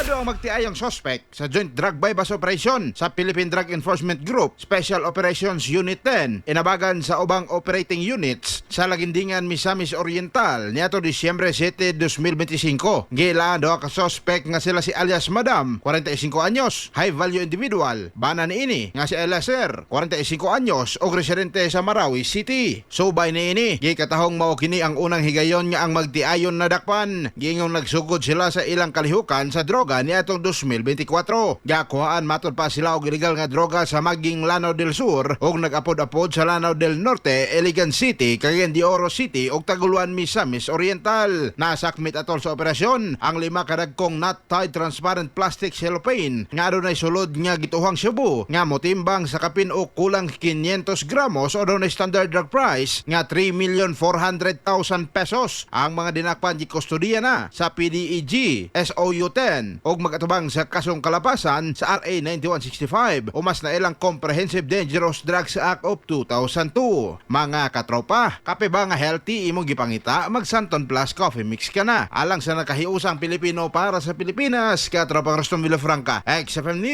Arestado ang magtiayong suspect sa Joint Drug Buy-Bust Operation sa Philippine Drug Enforcement Group Special Operations Unit 10 inabagan sa ubang operating units sa Lagindingan, Misamis Oriental niadto Disyembre 7, 2025. Giilaan duha ka suspect nga sila si alias Madam, 45 anyos, high value individual, bana niini nga si alias Sir, 45 anyos ug residente sa Marawi City. Subay niini, gikatahong mao kini ang unang higayon nga ang magtiayon nadakpan. Giingong nagsugod sila sa ilang kalihukan sa droga niadtong 2024. Gakuhaan matod pa sila og illegal nga droga sa maging Lanao del Sur ug nag-apod-apod sa Lanao del Norte, Iligan City, Cagayan de Oro City ug Taguluan, Misamis Oriental. Nasakmit atol sa operasyon ang lima kadagkong knot-tied transparent plastic cellophane nga adunay sulod nga gituhang shabu nga motimbang sa kapin og kulang 500 gramos o adunay standard drug price nga 3,400,000 pesos. Ang mga dinakpan gikustodiya na sa PDEG SOU 10 og magatubang sa kasong kalapasan sa RA 9165 o mas nailang Comprehensive Dangerous Drugs Act of 2002. Mga katropa, kape ba nga healthy imong gipangita? Mag Santon Plus Coffee Mix ka na. Alang sa nakahiusang Pilipino para sa Pilipinas, katropang Rustom Villafranca, XFM News.